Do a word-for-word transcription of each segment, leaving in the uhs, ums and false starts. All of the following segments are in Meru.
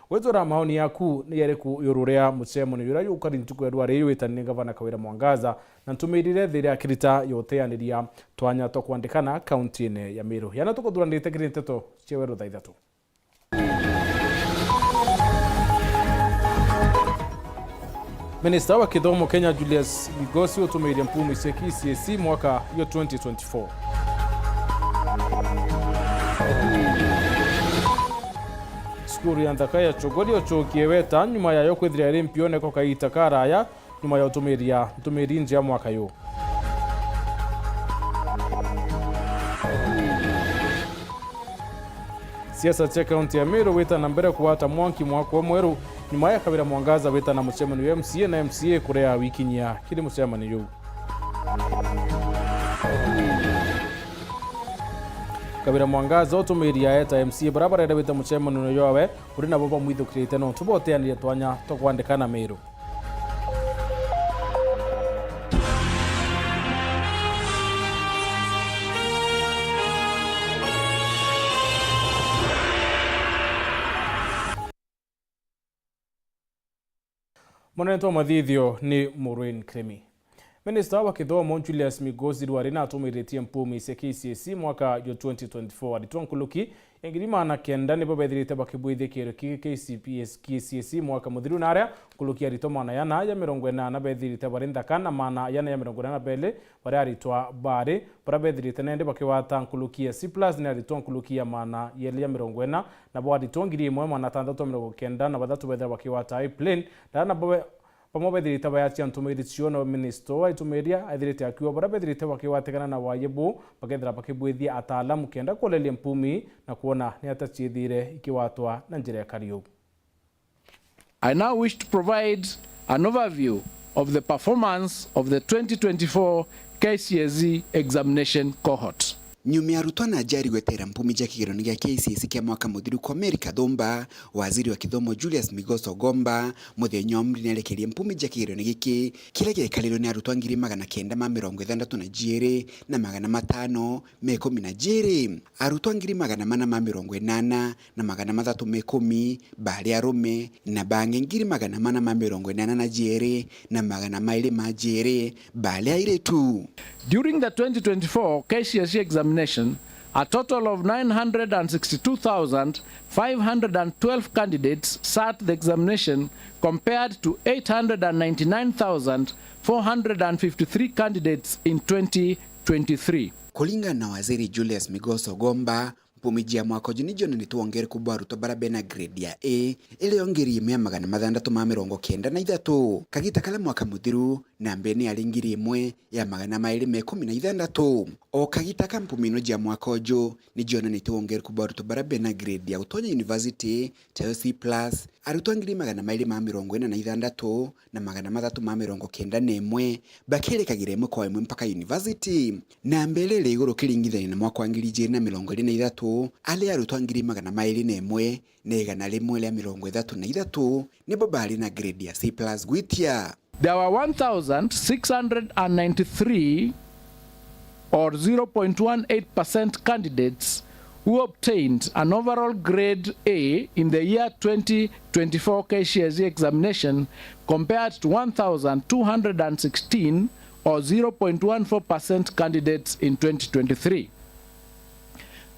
Withura maoni yaku ni yariku iguru ria mucemanio juria jukari ntuku ya rwari juwitanire ni Gavana Kawira Mwangaza na ntumiiri iria ethire akirita ya uteaniria twanya twa kwandikana kaunti-ini ya Meru? Yana tukuthuranirite kiri nteto cia weru thaa ithatu. Minista wa kithomo Kenya Julius Migosi utumiirie mpumi cia K C S E mwaka yo twenty twenty-four. Cukuru ya nthaka ya Chogori ucokie weta nyuma yayo kwithira iri mpioneko kaita karaya nyuma ya utumiiria ntumiiri njia mwaka yu. Siasa cia kaunti ya Meru wita na mbere kugwata mwanki mwaka umweru nyuma ya Kawira Mwangaza wita na mucemanio wa M C A na M C A kurea wikinyia kiri mucemanio juu. Kawira Mwangaza utumiiria eta M C A baria barerewite mucemanio jwawe uri nabo bamwithukirite nontu boteanirie twanya twa kwandikana Meru. Munene twa mathithio ni Maureen Kirimi. Minista wa kithomo Julius Migosi rwari natumiritie mpumi cia K C S E mwaka jwa twenty twenty-four. Aritwa nkuruki ya ngiri magana kenda nibo bethirite bakibwithia kiero kii K C P S, K C S E mwaka muthiru, na aria nkuruki ya aritwa magana yana ya mirongo inana bethirite bari nthaka na magana yana ya mirongo inana na beli baria aritwa bari baria bethirite nandi bakigwata nkuruki ya C plus ni aritwa nkuruki ya magana yeli ya mirongo ina, nabo aritwa ngiri imwe magana atantatu mirongo kenda na bathatu bethira bakigwata A plain, na nabo be-, bamwe bethirite bayatia ntumiiri cio, na minista wa itumiiria aithirite akiuga baria bethirite bakigwatikana na waye bu bakethira bakibwithia ataalamu kenda kuoreria mpumi na kwona ni ata ciithire ikigwatwa na njira ikari uu. I now wish to provide an overview of the performance of the twenty twenty-four K C S E examination cohort. Nyuma ya arutwa na aciari gwetera mpumi cia kigerio gia K C S E kia mwaka muthiru kwa Mary Kathumba, waziri wa kithomo Julius Migosi Ogomba muthenya wa Mri nierekerie mpumi cia kigerio giki kiria giekarirwe ni arutwa ngiri magana kenda ma mirongo ithandatu na jiiri na magana matano ma ikumi na jiiri, arutwa ngiri magana mana ma mirongo inana na magana mathatu ma ikumi baari arume, na bangi ngiri magana mana ma mirongo inana na jiiri na magana mairi ma jiiri baari airitu. During the twenty twenty-four K C S E examination, a total of nine hundred and sixty-two thousand five hundred and twelve candidates sat the examination, compared to eight hundred and ninety-nine thousand four hundred and fifty-three candidates in twenty twenty-three. Kuringana na waziri Julius Migosi Ogomba, mpumi cia mwaka uju nicio nene twongereku bwa arutwa baria bena grade ya A, irio ngiri imwe ya magana mathandatu ma mirongo kenda na ithatu. Kagita karia mwaka muthiru, na mbere ni ari ngiri imwe ya magana mairi ma ikumi na ithandatu. O kagita ka mpumi ino cia mwaka uju nicio nene twongereku bwa arutwa baria bena grade ya utonya university, tayo C plus, arutwa ngiri magana mairi ma mirongo ina na ithandatu na magana mathatu ma mirongo kenda na imwe, bakirikagira imwe kwa imwe mpaka university. Na mbere iri iguru kiringithania na mwaka wa ngiri ijiri na mirongo iri na ithatu, ari arutwa ngiri magana mairi na imwe na igana rimwe ria mirongo ithatu na ithatu nibo baari na grade ya C plus gwitia. There were one thousand six hundred and ninety-three or zero point one eight percent candidates who obtained an overall grade A in the year twenty twenty-four K C S E examination, compared to one thousand two hundred and sixteen or zero point one four percent candidates in twenty twenty-three.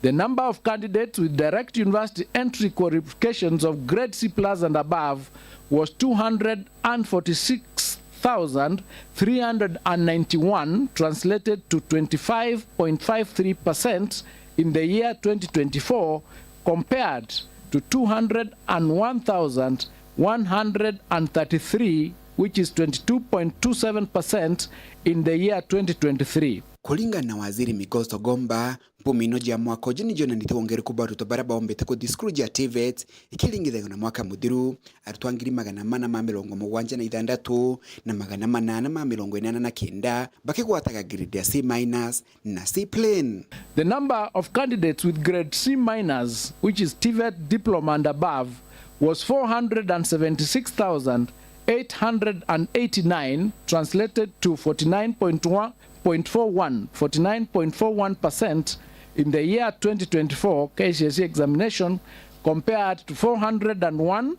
The number of candidates with direct university entry qualifications of grade C plus and above was two hundred and forty-six thousand three hundred and ninety-one, translated to twenty-five point five three percent in the year twenty twenty-four, compared to two hundred and one thousand one hundred and thirty-three, which is twenty-two point two seven percent in the year twenty twenty-three. Kuringana na waziri Migosi Ogomba, mpumi ino cia mwaka uju nicio nene twongereku bwa arutwa baria baombete kuthi cukuru cia TVET, ikiringithanua na mwaka muthiru, arutwa ngiri magana mana ma mirongo mugwanja na ithandatu na magana manana ma mirongo inana na kenda bakigwataga grade ya C minus na C plain. The number of candidates with grade C minus, which is TVET diploma and above, was four hundred and seventy-six thousand eight hundred and eighty-nine, translated to forty-nine point one, point four one, forty-nine point four one percent in the year twenty twenty-four K C S E examination, compared to four hundred and one,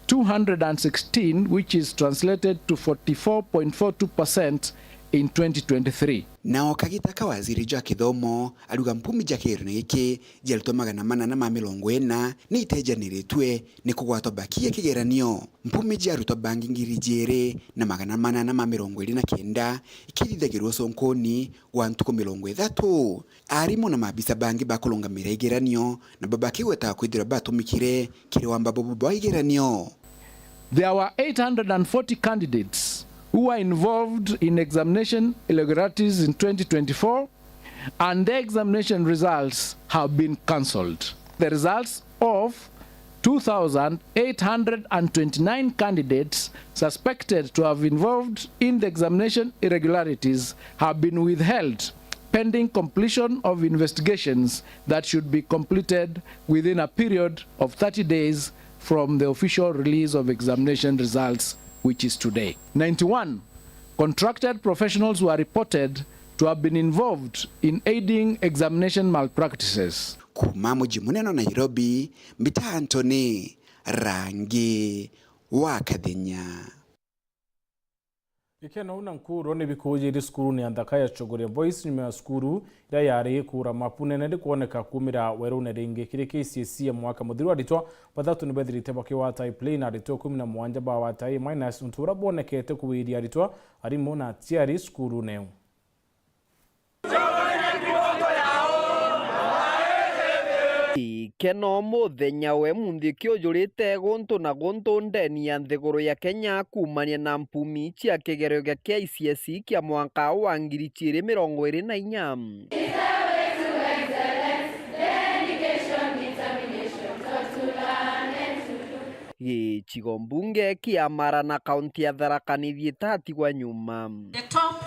two hundred and sixteen, which is translated to forty-four point four two percent in twenty twenty-three. Nao kagita ka waziri jwa kithomo aruga mpumi ja kigeranio giki ja arutwo magana manana ma mirongo ina ni itejaniritue ni kugwatwa baki ya kigeranio. Mpumi ja arutwo bangi ngiri jiiri na magana manana ma mirongo iri na kenda ikithithagirua uconkoni gwa ntuku mirongo ithatu. Arimu na maabisa bangi ba kurungamira igeranio nabo bakigwetaga kwithirwa batumikire kiri wamba bobo bwa igeranio. There were eight hundred and forty candidates who were involved in examination irregularities in twenty twenty-four, and their examination results have been cancelled. The results of two thousand eight hundred and twenty-nine candidates suspected to have involved in the examination irregularities have been withheld pending completion of investigations that should be completed within a period of thirty days from the official release of examination results, which is today. Ninety-one contracted professionals were reported to have been involved in aiding examination malpractices. Kuma muji munene wa Nairobi, mbita Anthony Rangi wa Kathenya. Gikeno na nkuuro ni bikujiri cukuru ni ya nthaka ya Chogoria Boys nyuma ya cukuru iria yari kuura mapu nene rikwoneka kuumira werune ringi kiri K C S E ya mwaka muthiru. Aritwa bathatu ni bethirite bakiwata A plus na aritwa ikumi na mugwanja bawata A minus, untu uria bwonekete kuwiria aritwa, arimu na aciari cukurune iu. Gikeno muthenya we munthi kiujurite guntu na guntu ndeni ya nthiguru ya Kenya kuumania na mpumi cia kigerio gia K C S E kia mwaka wa ngiri ciiri mirongo iri na inya. Gicigo mbunge kia Marana, kaunti ya Tharaka Nithi itatigwa nyuma. The top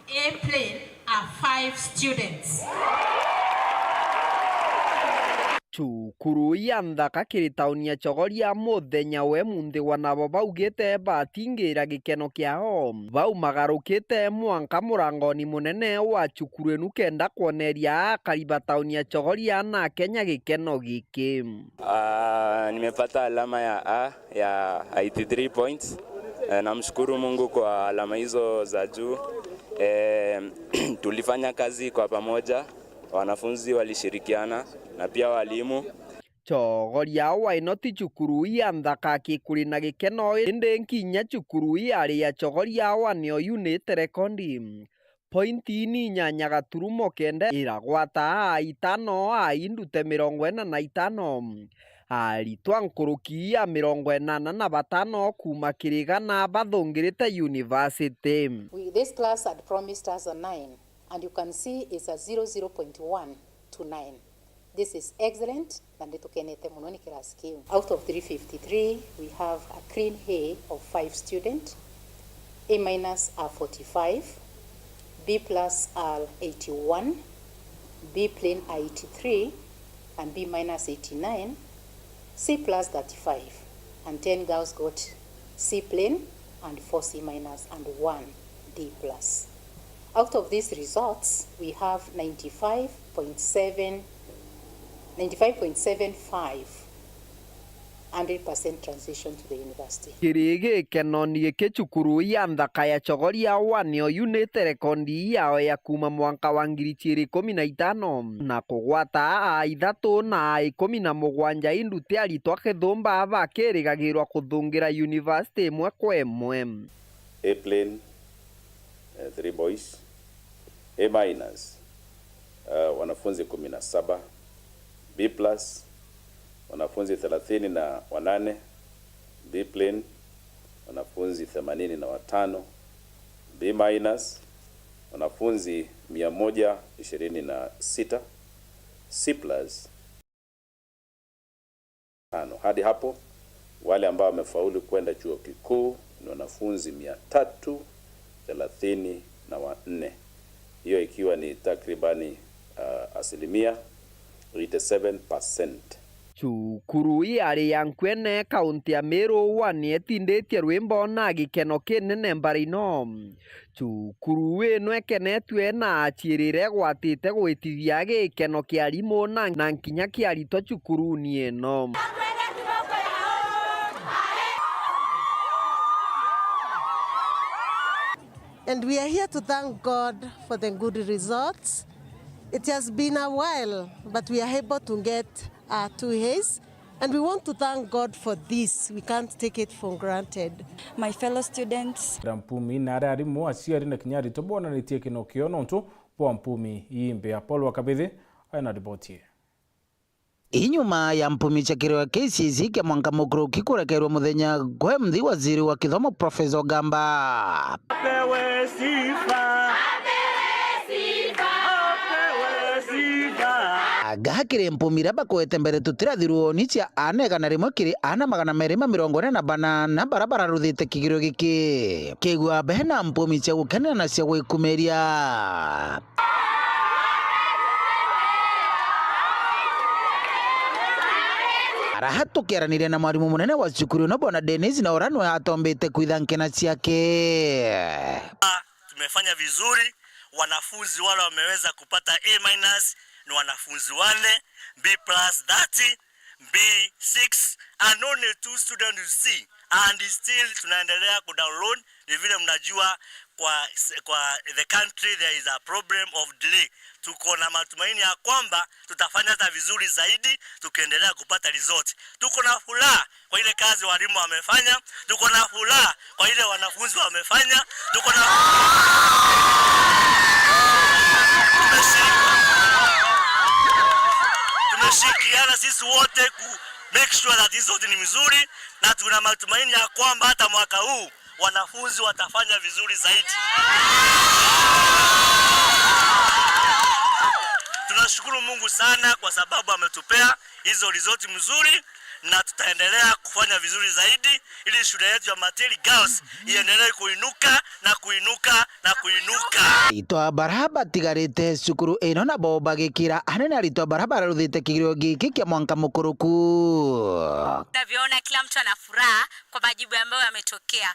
A plain are five students. Cukuru ya nthaka kiri tauni ya Chogoria muthenya we munthi wa nabo baugite batingira gikeno kiao. Bau magarukite mwanka murangoni munene wa cukuru inu kenda kwoneria akari ba tauni ya Chogoria na Akenya gikeno giki. Ah, nimepata alama ya A ya eighty-three points. Eh, namshukuru Mungu kwa alama hizo za juu. Eh, tulifanya kazi kwa pamoja, wanafunzi walishirikiana na pia walimu. Chogoria wa ino ti cukuru ya nthaka akikuri na gikeno, indi nkinya cukuru yari ya Chogoria wa nio yunite rekondi. Pointi ni inyanya gaturumo kenda iragwata a itano a indute mirongo ina na itano. Aritwa nkuruki ya mirongo inana na batano kuuma kiri igana bathungirite university. We, this class had promised us a nine, and you can see it's a zero, zero point one to nine. This is excellent, na nitukenete muno ni kirasi kiu. Out of three fifty-three, we have a clean A of five student, A minus are forty-five, B plus are eighty-one, B plain are eighty-three, and B minus eighty-nine, C plus thirty-five, and ten girls got C plain and four C minus and one D plus. Out of these results, we have ninety-five point seven, ninety-five point seven five, hundred percent transition to the university. Kiri gikeno ni giki cukuru ya nthaka ya Chogoria wa nio yunite rekondi yao ya kuuma mwanka wa ngiri ciiri ikumi na itano na kugwata a ithatu na a ikumi na mugwanja, indu ti aritwa kithumba bakirigagirwa kuthungira university imwe kwa imwe. A plain, eh, three boys. A minus, eh, wanafunzi kumi na saba. B plus, wanafunzi thelathini na wanane. B plain, wanafunzi themanini na watano. B minus, wanafunzi mia moja ishirini na sita. C plus, tano. Hadi hapo, wale ambao wamefaulu kwenda chuo kikuu ni wanafunzi mia tatu thelathini na wanne, hiyo ikiwa ni takribani, ah, asilimia eighty-seven percent. Cukuru ii ari ya Nkwene, kaunti ya Meru, wa ni etinditie rwimbo na gikeno kinene mbara ino. Cukuru ino ekenetue na aciirire gwatite gwitithia gikeno kia arimu na, na nkinya kia aritwa cukuruni ino. And we are here to thank God for the good results. It has been a while, but we are able to get our two A's, and we want to thank God for this. We can't take it for granted. My fellow students. Mpumi na aria arimu, aciari na kinya aritwa bonanitie gikeno kiao nontu bwa mpumi ii mbea. Paul wa Kabithi ari na riboti ii. Inyuma ya mpumi cia kirwa K C S E kia mwanka mukuru kikurekerwa muthenya gwe mthi, waziri wa kithomo Professor Ogamba. Apewe sifa. Apewe sifa. Apewe sifa. Aga kiri mpumi iria bakwete mbere tutirathirwo ni cia aana igana rimwe kiri aana magana meri ma mirongo ina na bana na bara bararuthite kigirio giki. Kigua bena mpumi cia gukenera na cia gwikumiria. Araha tukiaraniria na mwarimu munene wa cukuru ino, Bwana Dennis Naora, nwe atombete kwitha nkena ciake. Tumefanya vizuri, wanafunzi wale wameweza kupata A minus ni wanafunzi wane, B plus thirty, B six, and only two students you see, and still tunaendelea kudownload. Ni vile mnajua kwa, kwa the country there is a problem of delay. Tuko na matumaini ya kwamba tutafanya hata vizuri zaidi tukiendelea kupata result. Tuko na furaha kwa ile kazi walimu wamefanya. Tuko na furaha kwa ile wanafunzi wamefanya. Tuko na, tumeshiriki-, tumeshirikiana sisi wote ku make sure that hizo zote ni mzuri, na tuna matumaini ya kwamba hata mwaka huu wanafunzi watafanya vizuri zaidi. Tunashukuru Mungu sana kwa sababu ametupea hizo result mzuri, na tutaendelea kufanya vizuri zaidi ili shule yetu ya Matiri Girls iendelee kuinuka na kuinuka na kuinuka. Aritwa bara batigarite cukuru ino nabo bagikira anene aritwa bara bararuthite kigirio giki kia mwanka mukuruku. Navyoona kila mtu ana furaha kwa majibu ambayo yametokea.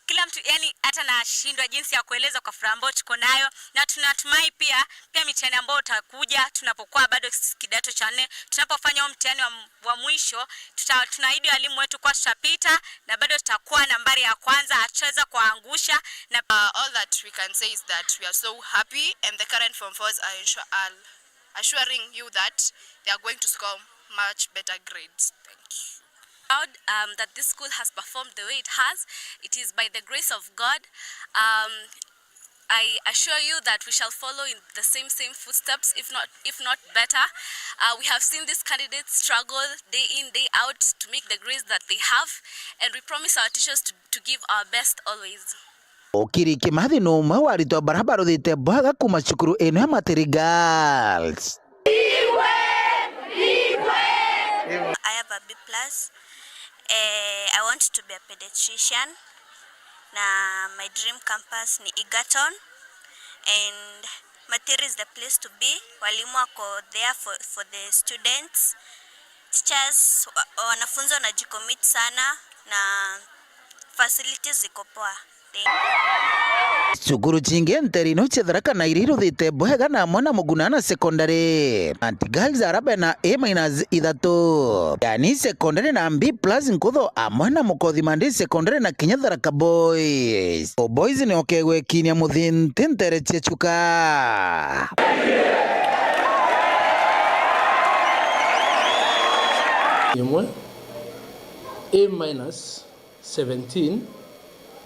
Kila mtu, yani, hata nashindwa jinsi ya kueleza kwa furaha ambayo tuko nayo, na tunatumai pia, pia mitihani ambayo utakuja tunapokuwa bado s-, kidato cha nne, tunapofanya huo mtihani wa, wa mwisho, tuta-, tunaahidi walimu wetu kuwa tutapita na bado tutakuwa nambari ya kwanza, hatutaweza kuwaangusha na Uh, all that we can say is that we are so happy and the current form fours are insure-, are assuring you that they are going to score much better grades. Thank you. Proud, um, that this school has performed the way it has. It is by the grace of God. Um, I assure you that we shall follow in the same, same footsteps, if not, if not better. Uh, we have seen these candidates struggle day in, day out to make the grades that they have, and we promise our teachers to, to give our best always. Okiri Kimathi ni umwe wa aritwa bara baruthite bwega kuma cukuru ino ya Matiri Girls. I have a B plus. Eh, I want to be a pediatrician. Na my dream campus ni Egerton. And Matiri is the place to be. Walimu wako there for, for the students. Teachers, wa-, wanafunzi wanajicommit sana na facilities ziko poa. Cukuru cingi nteri ino cia Tharaka Nithi iruthite bwega na amwe na Muguna na secondary. Aunty Girls ara bena A minus ithatu. Yani secondary na B plus nkutho amwe na Mukothima Day secondary na kinya Tharaka Boys. O Boys ni okegwekinia muthinti ntere cia chuka. Imwe, A minus seventeen,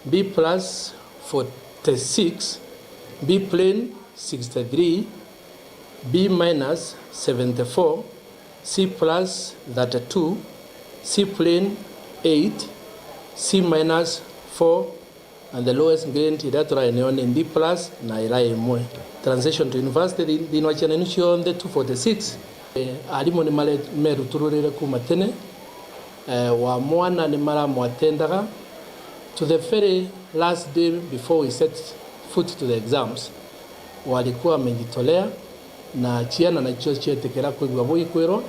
B plus forty-six, B plain sixty-three, B minus seventy-four, C plus thirty-two, C plain eight, C minus four, and the lowest grade iria turaeneo ni D plus na ira imwe. Transition to university thi-, thiini wa ciana inu cionthe two forty-six. Eh, arimu ni mare-, merutururire kuma tene, eh, wa mwana ni maramwatendaga to the very last day before we set foot to the exams. Walikuwa wamejitolea na ciana nacio cietikira kwigua bugikwirwa,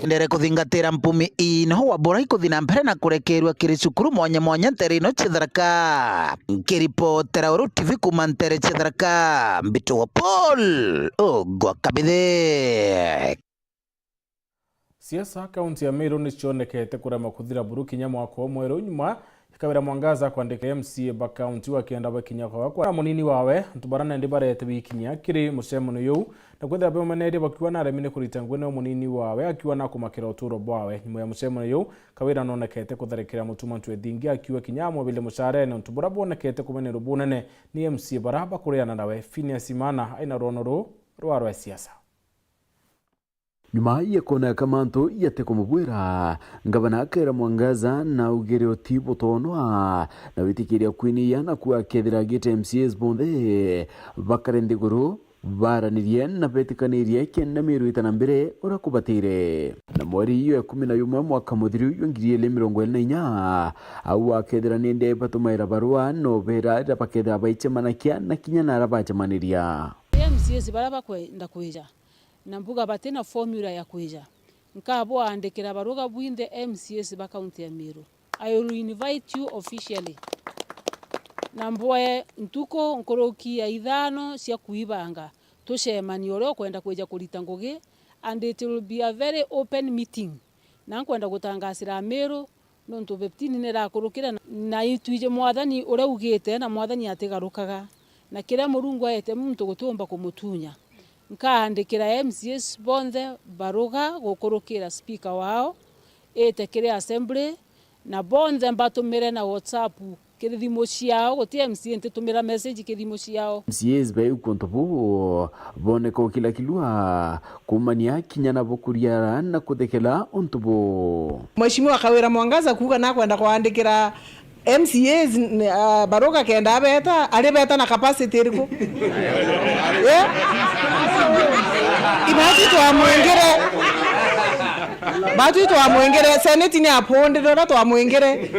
Ndere kuthingatira mpumi ii, no wabura ikuthi na mbere na kurekerua kiri cukuru mwanya mwanya ntere ino cia Tharaka. Nkiripotera Uru T V kuma ntere cia Tharaka, mbitagwa Paul Ogwa Kabithe. Siasa kaunti ya Meru ni cionekete kurema kuthira buru kinya mwaka umwe riu nyuma Kawira Mwangaza kwandikira M C A ba kaunti wakienda bakinya kwa kwa na munini wawe, antu bara nendi barete bikinya kiri mucemanio yuu, na kwithira beumanerie bakiuga naremi ni kurita ngugi nio munini wawe akiuga nakumakira uturo bwawe. Nyuma ya mucemanio yuu, Kawira nonekete kutharikira Mutuma Ntwethingi akiuga kinya amwebile mucarene untu bura bwonekete kumenerwa bunene ni M C A bara bakuriana nawe. Phineas Imana aina rwono ruu rwa rwa siasa. Nyuma ya kwona ka mantu yate kumubwira, Ngavana Kawira Mwangaza naugire uti butonwa na witikiria kwiniya, na kuo akethira agite M C As bonthe bakare nthiguru, baranirie na betikanirie kenda Meru ita na mbere uria kubatire. Na mweri iyo ya kumi na umwe mwaka muthiru jwa ngiri igiri mirongo iri na inya, au akethira nindi batumaira barua na ubera riria bakethira baicemanakia na kinya nara bacemaniria. M C As bara bakwenda kwija na mbuga bati na formula ya kwija, nkabwaandikira baruga bwinthe M C As ba kaunti ya Meru. I will invite you officially. Na mbwe ntuku nkuruki ya ithano cia kuibanga tucemanie uria ukwenda kwija kurita ngugi, and it will be a very open meeting. Na nkwenda gutangasira Meru, nontu fifteen ni irakurukire, na, na itwiji Mwathani uria ugite, na Mwathani atigarukaga, na kiria Murungu aete muntu gutiumba kumutunya. Nkaandikira M C As bonthe baruga gukurukira speaker wao, ite kiri assembly, na bonthe mbatumire na WhatsApp kiri thimu ciao, guti M C A ntitumira message kiri thimu ciao. M C As beu kuntu buu boneka ukilakilua kumania kinya nabo kuriara na kuthekela untu buu. Mheshimiwa Kawira Mwangaza kuuga nakwenda kwandikira M C As, n-, ah, baruga kenda abeta, ari beta na capacity iriku? Eh? Ibati twamwingire. Batu twamwingire, Senate ni apondire uria twamwingire.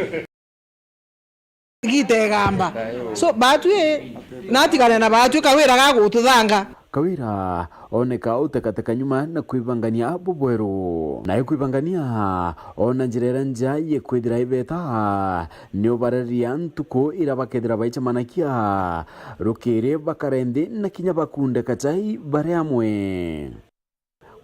Gitegamba. So, batwi, natigane na batwi, Kawira gagututhanga. Kawira oneka utekateka nyuma na kwibangania bubweru. Nayo kwibangania, ona njira iria nja yekwithira ibeta, ni ubararia ntuku iria bakethira baicemanakia rukiri bakare nthi na kinya bakunde kachai bari amwe.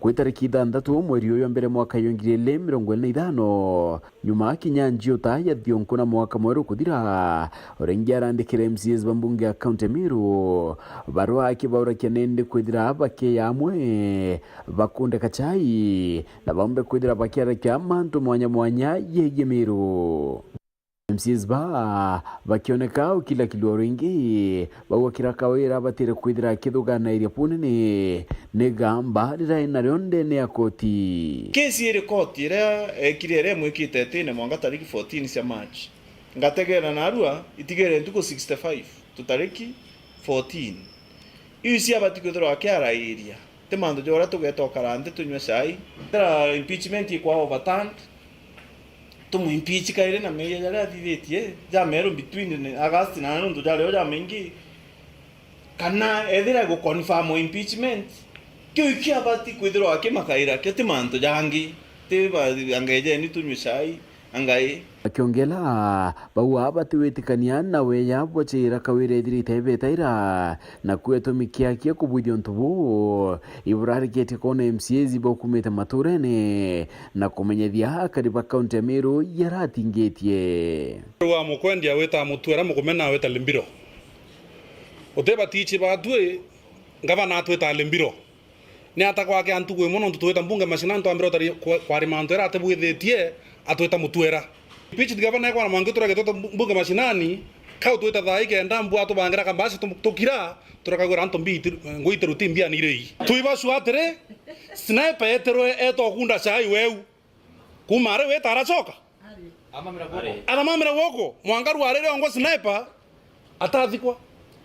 Kwi tariki ithanthatu mweri uyu wa mbere mwaka wa ngiri igiri mirongo iri na ithano, nyuma kinya njiuta ya thionku na mwaka mweru kuthira, uria ingi arandikire M C As ba mbunge ya kaunti ya Meru barua akibaurakia nindi kwithira bakeya amwe bakunde kachai na baumbe kwithira bakiarakia mantu mwanya mwanya yegie Meru. M C As ba bakioneka ukilakilua ringi, bauga kira Kawira abatire kwithira akithuganairia bunene ni gamba riria ena rio ndene ya koti. Kesi iri koti iria ekire iria imwikite itine mwanka tariki fourteen cia March. Ngategera narua itigere ntuku sixty-five tu tariki fourteen. Iu cia abati kwithirwa akiarairia. Ti mantu ja uria tugeta ukara nthi tunywe cai. Ethira impeachment ikwa overturned, tumu impeach kairi na meeyia jaria athithitie jameru between August na nontu jari o jamaingi. Kana ethira gu confirm impeachment, kiu ikio abati kwithirwa akimakaira kio, ti mantu jangi. Ti ba-, angejeni tunywe cai. Angai. Bakiongela, bauga batiwitikania na weya bwa ciira Kawira ethirite ebetaira, na kwetwa mikiakia kubwithia untu buu, iburarikitie kwona M C As ibakumite maturene na kumenyethia akari ba kaunti ya Meru yaratingitie. Rwa mukwendia wita Mutuera, mukumena wita Limbiro. Uti batiichi batwi, ngavana atwita Limbiro. Ni ata kwake antu kwi mono, ntu twita mbunge mashinani twambire utari kwa-, kwarima antu era atibwithitie, atwita Mutuera. Impeached governor ekwana mwangi turage twita mbu-, mbunge mashinani, kau twita thaa ikenda mbua tubangira kambaci tu-, tukira, turakagwira antu mbi iti-, ngui itiru ti mbia ni irei. Twiba sure atiri, sniper etirwe etwa kunda cai weu. Kuma ari wita aracoka? Aramamira guoko. Mwangaru ari riongo sniper, atathikwa.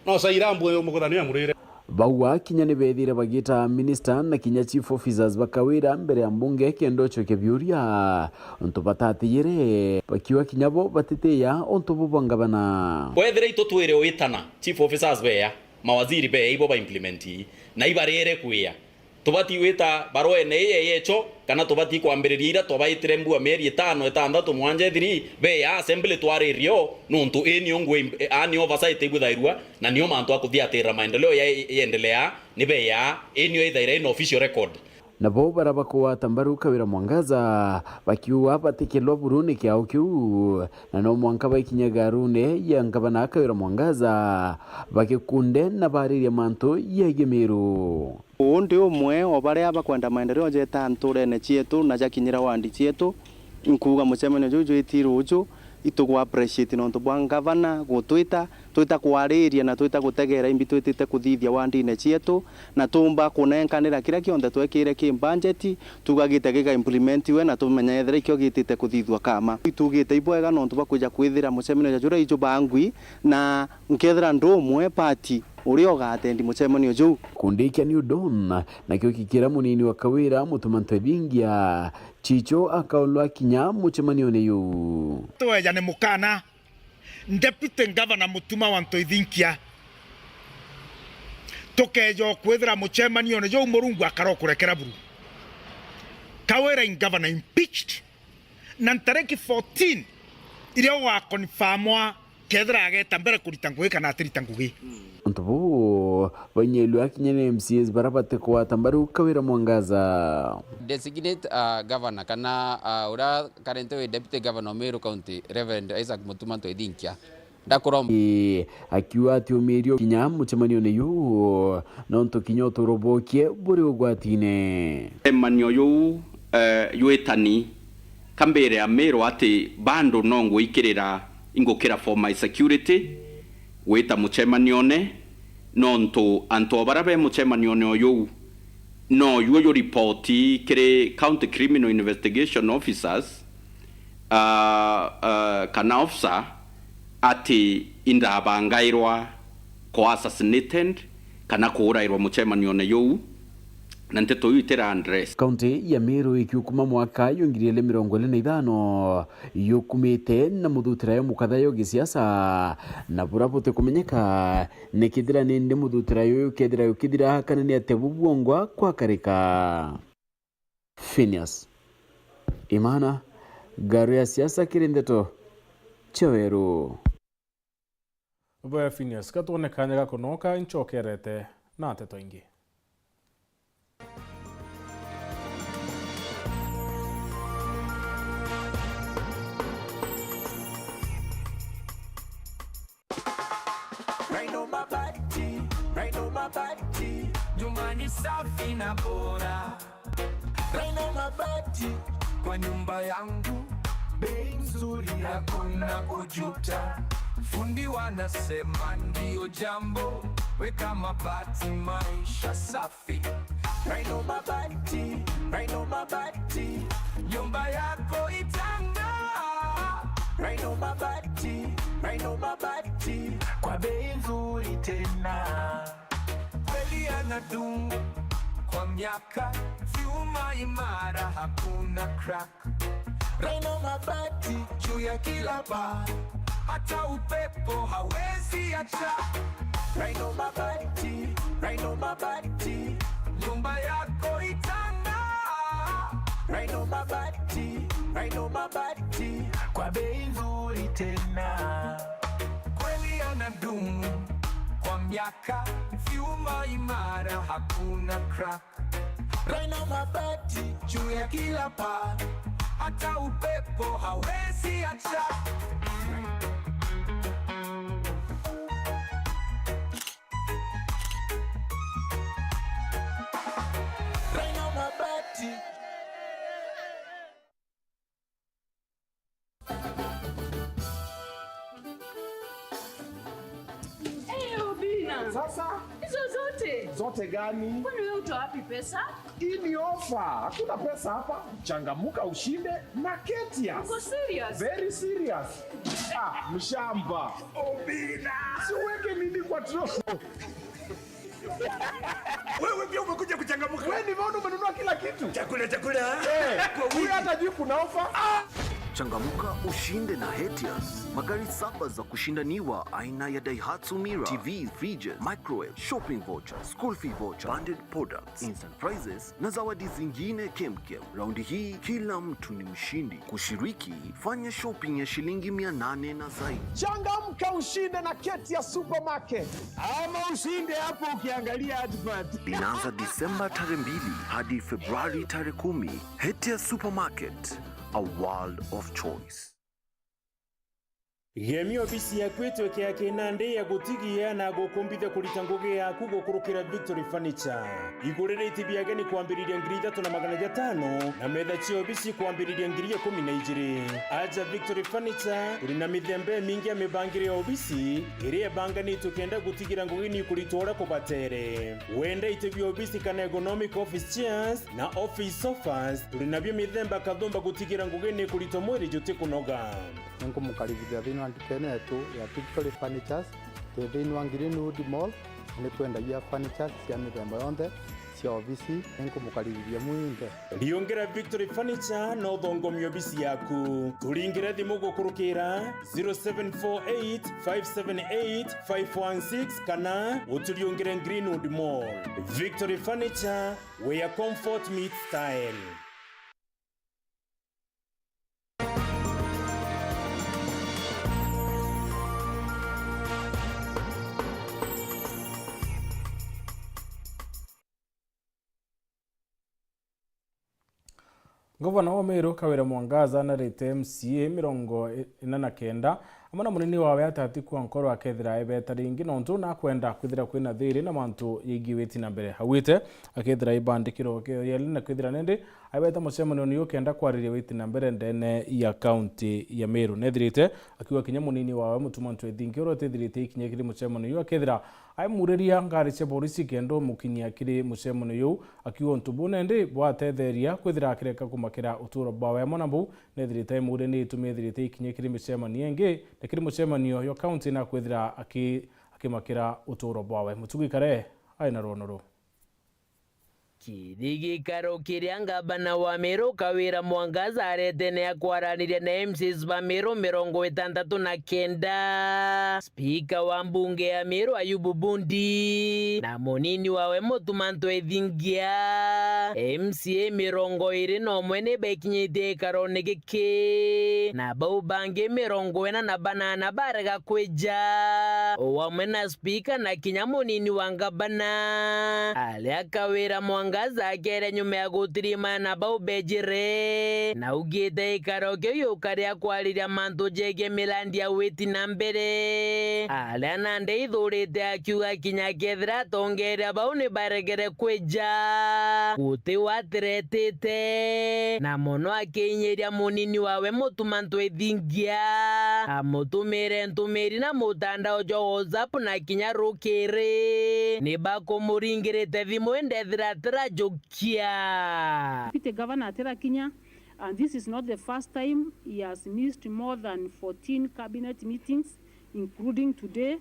No caira mbue yo muguthanio ya murire. Bauga kinya ni bethire bagita minister na kinya chief officers ba Kawira mbere ya mbunge kenda ucokia biuria. Untu batatiyire, bakiuga kinya bo batitiya untu bu bwa ngavana. Kwethira itu twire witana, chief officers beya, mawaziri beya, ibo ba implement ii, na ibarere kwia. Tubati gwita barwene ii yecho, kana tubati kwambiriria ira twabaitire mbua mieri itano, itantatu, mwanja ithiri, beya assembly twaririe o, nontu ii nio ngui, aa nio oversight ibuthairua, na nio mantu a kuthiatirira maendeleo ya, yendelea, ni beya, ii nio ithaira ina official record. Nabo bara bakugwata mbaru Kawira Mwangaza bakiuga batikilwa buru ni kiao kiu, na no mwanka baikinyaga ruune ya ngavana Kawira Mwangaza bagikunde na baririe mantu yegie Miru. Uu ndi umwe o baria bakwenda maendeleo jeta nturene cietu na jakinyira wandi cietu. Nkuuga mucemanio juu jwiti ruuju, itugu appreciate nontu bwa ngavana gutwita, twita kwariria na twita gutegeera imbi twitite kuthithia wandine cietu, na tuumba kunenkanira kiria kionthe twekire ki budget, tuuga gite giga implementiwe na tumenye ethira ikio gitite kuthithua kama. Itugite ibwega nontu bwa kwija kwithira mucemanio ja juria iju bangwi, na nkethira ndi umwe party uria ugatendi mucemanio juu. Kundi kia New Dawn nakio gikira munini wa Kawira Mutuma Ntwethingia, Chicho akaulwa kinya mucemanione juu. Tweja ni mukana Deputy Governor Mutuma wa Ntwethingia, tukeja kwithira mucemanione juu Murungu akarokurekera buru. Kawira in governor impeached, na ntariki fourteen iria ugakonfamwa kethira ageta mbere kurita ngugi kana atirita ngugi. Untu buu bainyelua kinya ni M C As bara batikugwata mbaru Kawira Mwangaza. Designate, uh, governor kana, uh, uria currently wi deputy governor o Meru County, Reverend Isaac Mutuma Ntwethingia, ndakuromba. Ii, akiuga ati umirio kinya mucemanione juu, nontu kinya uturo bwokie buri ugwatine. Mucemanio juu, eh, jwitani kambire ya Meru ati bado no ngwikirira, ingukira for my security gwita mucemanione, nontu antu o bara be mucemanione o juu no juo ju ripoti kiri County Criminal Investigation Officers, ah, ah, kana officer, ati indabangairwa ko assassinated kana kuurairwa mucemanione juu, na nteto iu itira address. Kaunti ya Meru ikiukuma mwaka jwa ngiri igiri mirongo iri na ithano yukumite na muthutira yo mukatha yo gisiasa, na bura butikumenyeka ni kethira nindi muthutira yuyu kethira yukithira kana ni atia bubwongwa kwakarika. Phineas Imana, ngaru ya siasa kiri ndeto cia weru. Bwe Phineas, ka twone kanya ga kunoka, incokerete na nteto ingi. Rhino Mabati, Rhino Mabati, nyumba ni safi na bora. Rhino Mabati, kwa nyumba yangu, bei nzuri, hakuna kujuta. Fundi wanasema ndio jambo, weka mabati, maisha safi. Rhino Mabati, Rhino Mabati, nyumba yako itang'aa. Rhino Mabati, Rhino Mabati, kwa bei nzuri tena. Kweli yanadumu kwa miaka, vyuma imara, hakuna crack. Rhino Mabati juu ya kila paa, hata upepo hawezi acha. Rhino Mabati, Rhino Mabati, nyumba yako itang'aa. Rhino Mabati, Rhino Mabati, kwa bei nzuri tena. Kweli yanadumu kwa miaka, vyuma imara, hakuna crack. Rhino Mabati juu ya kila paa, hata upepo hawezi acha. Rhino Mabati. Eh, Obina. Sasa? Hizo zote? Zote gani? Kwani wewe utoa wapi pesa? Hii ni ofa. Hakuna pesa hapa. Changamuka ushinde na Ketias. Uko serious? Very serious. Ah, mshamba. Obina. Si uweke nini kwa tro-, Wewe pia umekuja kuchangamuka. Wewe nimeona umenunua kila kitu. Chakula, chakula. Eh, kwa huyu wingi. Hata juu kuna ofa. Ah! Changamka ushinde na Hetias. Magari saba za kushindaniwa aina ya Daihatsu Mira, T V, fridges, microwave, shopping voucher, school fee voucher, branded products, instant prizes na zawadi zingine kemkem. Raundi hii kila mtu ni mshindi. Kushiriki, fanya shopping ya shilingi mia nane na zaidi. Changamka ushinde na Ketia Supermarket. Ama ushinde hapo ukiangalia advert. Inaanza Disemba tarehe mbili hadi Februari tarehe kumi. Hetia Supermarket, a world of choice. Gemia obisi yaku itweke ya kinandi ya gutigia na gukumbithia kurita ngugi yaku gukurukira Victory Furniture. Igurire iti bia ageni kwambiriria ngiri ithatu na magana jatano na metha cia obisi kwambiriria ngiri ikumi na ijiri. Aja Victory Furniture, turi na mithemba imingi ya mibangire ya obisi iria ibanganitwe kenda gutigira ngugi ni ikuritwa uria kubatere. Wenda iti bia obisi kana ergonomic office chairs na office sofas, turi nabio mithemba kathumba gutigira ngugi ni ikuritwa mwiri jutikunoga. Ni nkumukaribithia thiini wa ndukene yetu ya Victory Furnitures. Twi thiini wa Greenwood Mall, ni twendagia furnitures cia mithemba yonthe cia obisi. Ni nkumukaribithia mwinthe. Riungira Victory Furniture na uthongomie obisi yaku. Turingire thimu gukurukira zero seven four eight, five seven eight, five one six kana uturiungire Greenwood Mall. Victory Furniture, where comfort meets style. Ngavana wa Meru Kawira Mwangaza narite M C A mirongo ina na kenda amwe na munini wawe Atati Kwankoro akethira ebeta ringi nontu nakwenda kwithira kwina thiri na mantu yaigie witi na mbere. Augite akethira ibandikirwo kioyeli na kwithira nindi aibeta mucemanio ni ukenda kwariria witi na mbere ndene ya kaunti ya Meru. Nethirite akiuga kinya munini wawe Mutuma Ntwethingi uria utethirite ikinya kiri mucemanio uyu akethira aimuriria ngari cia borisi kenda umukinyia kiri mucemanio uyu, akiuga untu buu nindi bwatetheria kwithira akireka kumakira uturo bwawe. Amwe na buu, nethirite aimuria ni itumi ethirite ikinya kiri micemanio ingi na kiri mucemanio yo kaunti na kwithira aki-, akimakira uturo bwawe. Mutugi Kare ai na rwono ruu. Kiri gikaro kiria ngavana wa Meru Kawira Mwangaza aretene akwaraniria na M C As ba Meru mirongo itantatu na kenda, spika wa mbunge ya Meru Ayubu Bundi na munini wawe Mutuma Ntwethingia, M C A mirongo iri na umwe ni bekinyitie gikarone giki na bau bangi mirongo ina na banana barega kwija, o amwe na spika na kinya munini wa ngavana. Aria Kawira Mwangaza akere nyuma ya gutirimana na bau bejire, na augite gikaro kiu giukari a kwariria mantu jegie mirandi ya witi na mbere, aria nandi aithurite akiuga kinya kethira atongeria bau ni baregere kwija, guti watiretite, na mono akiinyiria munini wawe Mutuma Ntwethingia amutumire ntumiri na mutandao jwa WhatsApp na kinya rukiri ni bakumuringirite thimu indi ethira atirajukia. Deputy Governor atirakinya, and this is not the first time he has missed more than fourteen cabinet meetings, including today.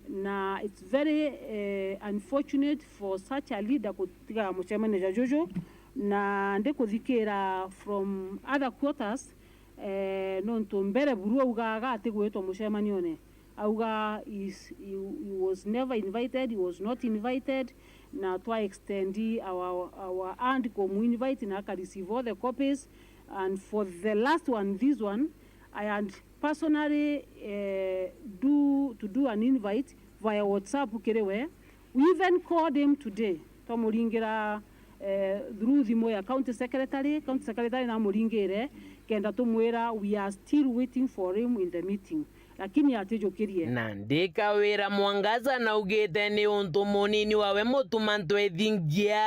Na it's very, eh, unfortunate for such a leader gutiga mucemanio ja juju, na ndikuthikira from other quarters, eh, nontu mbere buru augaga atigwitwa mucemanione. Auga is, he, he was never invited, he was not invited, na twa extend our, our hand kumu invite na aka receive all the copies, and for the last one, this one, I had personally, eh, do, to do an invite via WhatsApp kiri we. We even called him today, twamuringira, eh, through thimu ya county secretary. County secretary namuringire kenda tumwira we are still waiting for him in the meeting, lakini atijukirie. Nandi Kawira Mwangaza naugite ni untu munini wawe Mutuma Ntwethingia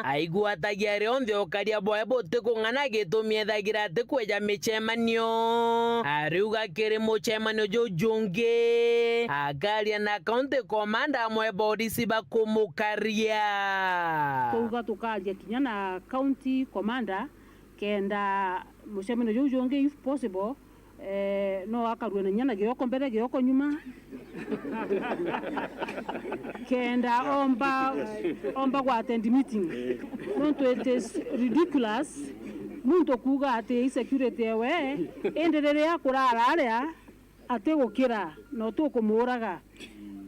aigwatagia rionthe ukaria bwawe butikung'ana gitumi ethagira atikweja micemanio. Ariuga kiri mucemanio juu jungi akaria na county commander amwe borisi bakumukaria. Twauga tukaria kinya na county commander kenda mucemanio juu jungi, if possible, eh, no akarue na inya na gioko mbere, gioko nyuma. Kenda omba, omba gwa attend meeting. Nontu it is ridiculous Muntu kuuga ati insecurity ewe, indi riria kurara aria, atigukira, no tukumuuraga.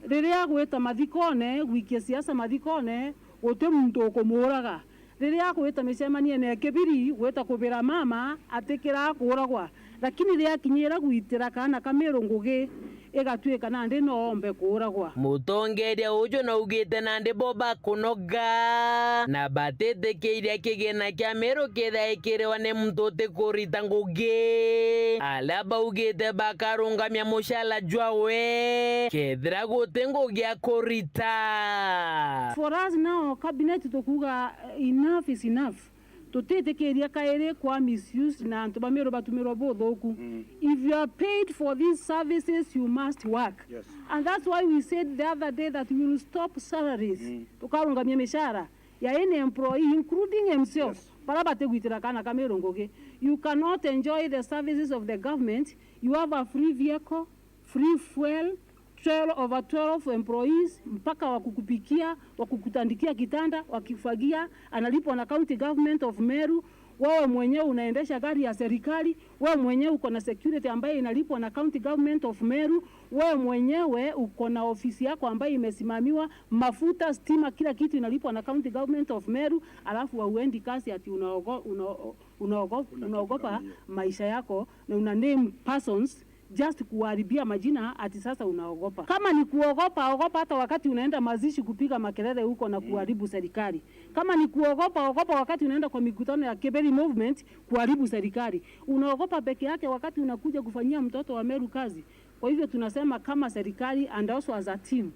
Riria gwita mathikone, gwikia siasa mathikone, guti muntu ukumuuraga. Riria gwita micemanione ya Kibiri, gwita kubira mama, atikira kuuragwa. Lakini riria akinyira gwitira kaana ka Miru ngugi, igatuika nandi noombe kuuragwa. Mutongeria uju naugite nandi bo bakunoga, na batitikiiria kigina kia Miru kithikirwa ni muntu utikurita ngugi. Aria baugite bakarungamia mucara jwawe, kethira guti ngugi ya kurita. For us now, cabinet tukuuga, enough is enough. Tutitikiria kairi kwa misuse na antu ba Miru batumirwa buthuku. Mm. If you are paid for these services, you must work. Yes. And that's why we said the other day that we will stop salaries. Mm. Tukarungamia micara ya any employee, including himself. Yes. Bara batigwitira kaana ka Miru ngugi. You cannot enjoy the services of the government. You have a free vehicle, free fuel, twelve over twelve employees, mpaka wa kukupikia, wa kukutandikia kitanda, wa kufagia, analipwa na County Government of Meru. Wewe mwenyewe unaendesha gari ya serikali, wewe mwenyewe uko na security ambayo inalipwa na County Government of Meru, wewe mwenyewe uko na ofisi yako ambayo imesimamiwa, mafuta, stima, kila kitu inalipwa na County Government of Meru, alafu hauendi kazi ati unaogo-, unao-, unaogo-, unaogopa maisha yako na una name persons just kuharibia majina ati sasa unaogopa. Kama ni kuogopa, ogopa hata wakati unaenda mazishi kupiga makelele huko na kuharibu serikali. Kama ni kuogopa, ogopa wakati unaenda kwa mikutano ya Kiberi Movement kuharibu serikali. Unaogopa peke yake wakati unakuja kufanyia mtoto wa Meru kazi. Kwa hivyo tunasema kama serikali and also as a team,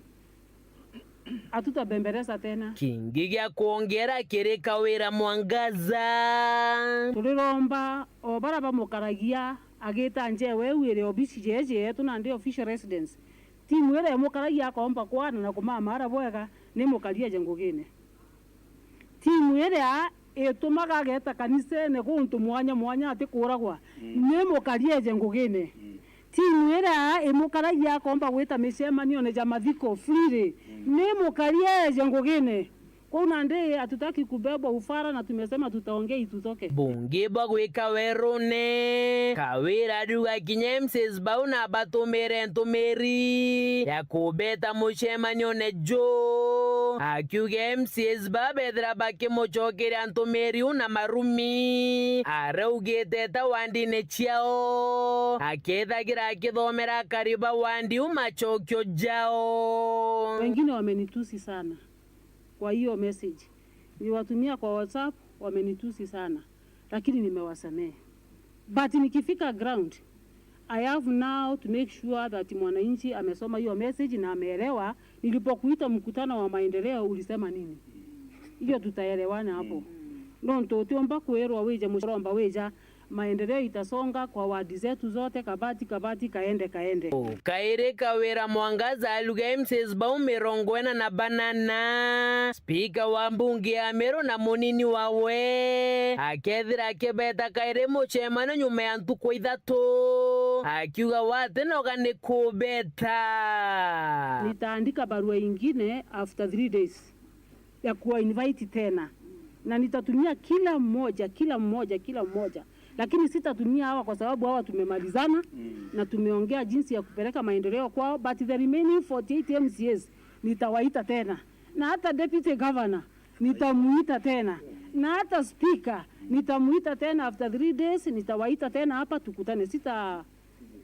hatutabembeleza tena. Kingi gia kwongera kiri Kawira Mwangaza. Turiromba o bara bamukaragia agita njewe iu iri obici jeje yetu nandi official residence. Timu iria imukaragia akomba kwana na kumamara bwega ni mukari eje ngugine. Timu iria itumaga ageta kanisene guntu mwanya mwanya ati kuuragwa, mm, ni mukari eje ngugine. Mm. Timu iria imukaragia akomba gwita micemanione ja mathiko freely, mm, ni mukari eje ngugine. Kwou nandi hatutaki kubebwa ufara na tumesema tutaongea itutoke. Bungi bwa gwika werune, Kawira ariuga kinya M C As bau na batumire ntumiri ya kubeta mucemanione ju, akiuga M C As ba bethira bakimucokeria ntumiri u na marumi, araugite eta wandine ciao, akethagira akithomera akari ba wandi u macokio jao. Wengine wamenitusi sana kwa hiyo message. Niliwatumia kwa WhatsApp, wamenitusi sana. Lakini nimewasamehe. But nikifika ground, I have now to make sure that mwananchi amesoma hiyo message na ameelewa. Nilipokuita mkutano wa maendeleo, ulisema nini? Hiyo tutaelewana hapo. Mm. Nontu utiumba kwirwa wije mucuromba wija, maendeleo itasonga kwa wadi zetu zote, kabati, kabati, kaende, kaende. Kairi Kawira Mwangaza aluga M C As bau mirongo ina na banana, spika wa mbunge ya Meru na munini wawe akethira akibeta kairi mucemano nyuma ya ntuku ithatu, akiuga watinoga ni kubeta. Nitaandika barua ingine after three days ya kuwa invite tena, na nitatumia kila mmoja, kila mmoja, kila mmoja, lakini sitatumia hawa kwa sababu hawa tumemalizana, mm, na tumeongea jinsi ya kupeleka maendeleo kwao, but the remaining forty-eight M C As nitawaita tena, na hata deputy governor nitamuita tena, na hata speaker nitamuita tena, after three days nitawaita tena hapa tukutane. Sita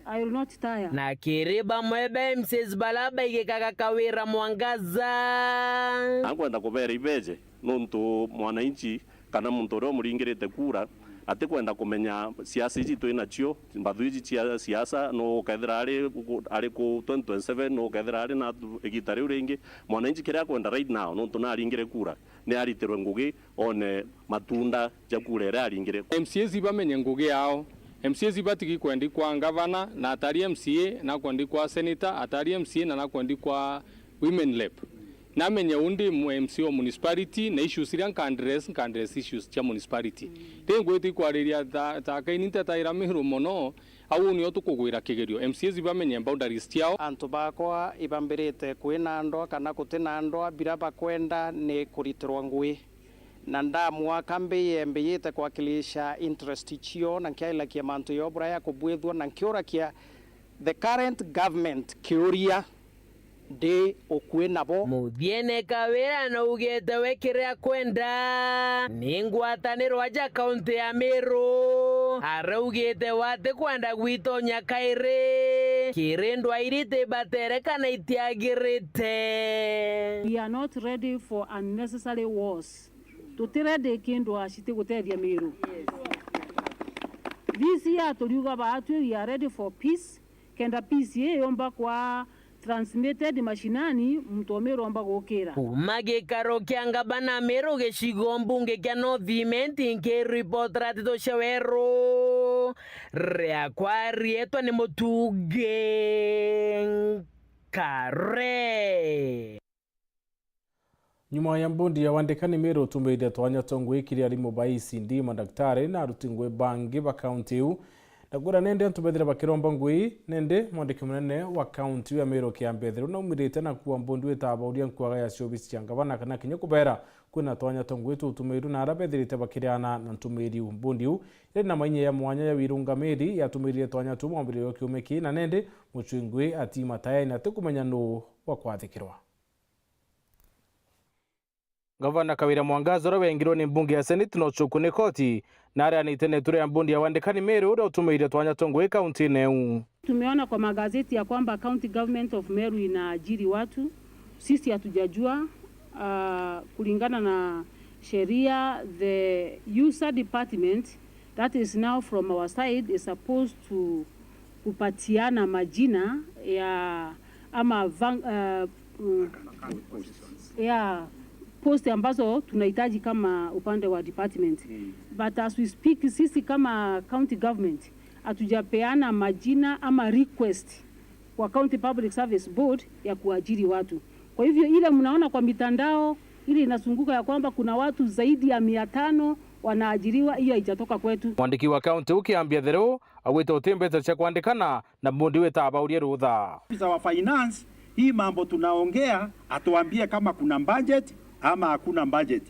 I will not tire. Na kiri bamwe ba M C As bara baigikaga Kawira Mwangaza. Ankwenda kubera ibeje, nontu mwananchi kana muntu uria umuringirite kura atikwenda kumenya siasa iji twi nacio, mbathu iji cia siasa, nu ukethira ari ku-, ari ku twenty twenty-seven, nu ukethira ari na igita riu ringi. Mwananchi kiria akwenda right now, nontu naringire kura, ni aritirwe ngugi, one matunda ja kura iria aringire. M C As ibamenye ngugi yao. M C As ibatigi kwendi kwa ngavana, na atari M C A, na kwendi kwa senator, atari M C A, na na kwendi kwa women rep. Namenye undi mu-, M C A o municipality, na issues iria nka address, nka address issues cia municipality. Ri ngwiti ikwariria ta, ta kaini ntetaira Miru mono, au nio tukugwira kigerio. M C As ibamenye boundaries ciao. Antu bakwa ibambirite kwina ndwa kana gutina ndwa, bira bakwenda ni kuritirwa ngui. Na ndamwaka mbiyie mbiyite kwakilisha interest cio, na nkiailakia mantu ya obura ya kubwithua, na nkiurakia the current government kiuria, ndi ukui nabo? Muthiene Kawira naugite we kiria kwenda ni ngwataniro aja kaunti ya Meru. Araugite we atikwenda gwitonya kairi kiri ndwaa iria itibatere kana itiagirite. We are not ready for unnecessary wars. Tutiredi kindu aciti gutethia Meru. This year turiuga baatwi we are ready for peace, kenda peace ii yumba kwa transmitted mashinani, muntu o Meru omba gukira. Kuma gikaro kia ngavana Meru gicigo mbunge kia North Imenti, nkiripotera Tito cia Weru, riakwa rietwa ni Mutungi Nkare. Nyuma ya mbondi ya wandikani Meru utumiire twanya twa ngui kiri arimu ba E C D, madaktari na aruti ngui bangi ba kaunti iu, na kwira nende antu bethire bakiromba ngui, nende mwandiki munene wa kaunti iu ya Meru Kiambi Ethero naumirite na kuua mbondi witaabauria nkuaga ya ciobisi cia ngavana kana kinya kubeera kwina twanya twa ngui tutumiirwe na aria bethirite bakiriana na ntumiiri iu. Mbondi iu iri na mainye ya mwanya ya wirungamiri yatumiirire twanya tuu mwambiririo wa kiumia kii, na nende mucui ngui ati matayaine atikumenya nuu wa kwathikirwa. Ngavana Kawira Mwangaza, uria wengirwe ni mbunge ya Senate na ucuku ni koti, na areanite na itura ya mbondi ya wandikani Meru uria utumiire twanya twa ngui kauntine iu. Tumeona kwa magazeti ya kwamba County Government of Meru inaajiri watu. Sisi hatujajua, ah, kulingana na sheria, the user department that is now from our side is supposed to kupatiana majina ya ama van-, uh, mm, ya post ambazo tunahitaji kama upande wa department. Mm. But as we speak, sisi kama county government hatujapeana majina ama request kwa County Public Service Board ya kuajiri watu. Kwa hivyo ile mnaona kwa mitandao, ile inazunguka ya kwamba kuna watu zaidi ya mia tano wanaajiriwa, hiyo haijatoka kwetu. Mwandiki wa kaunti iu Kiambi Ethero augite uti mbeca cia kwandikana na mbondi witaabauria rutha. Officer wa finance, hii mambo tunaongea, atuambie kama kuna budget ama hakuna budget.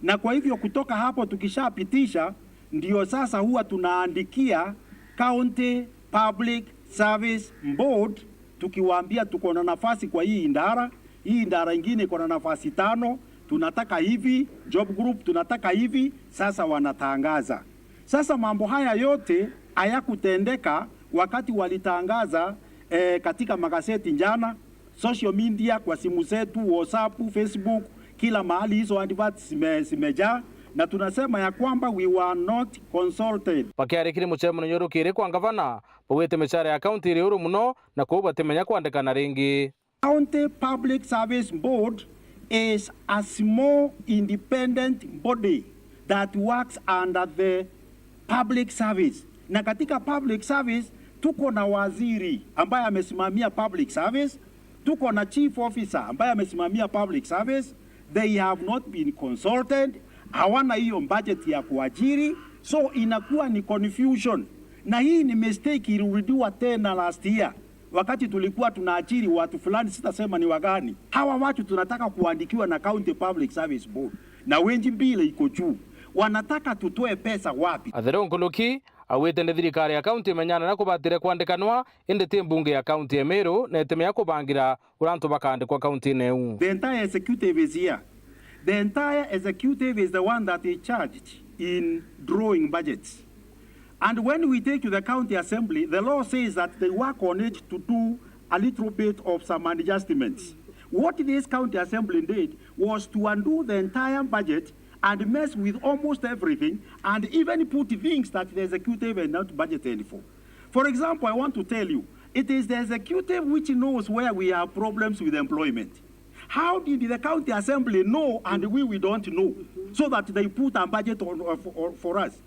Na kwa hivyo kutoka hapo tukishapitisha, ndio sasa huwa tunaandikia County Public Service Board, tukiwaambia tuko na nafasi kwa hii idara, hii idara ingine iko na nafasi tano, tunataka hivi, job group tunataka hivi, sasa wanatangaza. Sasa mambo haya yote hayakutendeka wakati walitangaza, eh, katika magazeti jana, social media, kwa simu zetu, WhatsApp, Facebook, kila mahali hizo adverts zime-, zimejaa, na tunasema ya kwamba we were not consulted. Bakiarikiri mucemanio rukiri kwa ngavana, baugite micara ya kaunti iri uru muno, na kwou batimenya kwandikana ringi. County Public Service Board is a small independent body that works under the public service. Na katika public service tuko na waziri ambaye amesimamia public service, tuko na chief officer ambaye amesimamia public service. They have not been consulted, hawana hiyo budget ya kuajiri, so inakuwa ni confusion. Na hii ni mistake ilirudiwa tena last year. Wakati tulikuwa tunaajiri watu fulani, sitasema ni wagani, hawa watu tunataka kuandikiwa na County Public Service Board, na wage bill iko juu. Wanataka tutoe pesa wapi? Ethero Nkuluki augite ni thirikari ya kaunti imenyana na kubatire kwandikanwa, indi ti mbunge ya kaunti ya Meru na itimenya kubangira uria antu bakaandikwa kauntine iu. The entire executive is here. The entire executive is the one that is charged in drawing budgets. And when we take to the county assembly, the law says that they work on it to do a little bit of some adjustments. What this county assembly did was to undo the entire budget and mess with almost everything and even put things that the executive had not budgeted for. For example, I want to tell you, it is the executive which knows where we have problems with employment. How did the county assembly know and we, we don't know, so that they put a budget on, on, for, for us?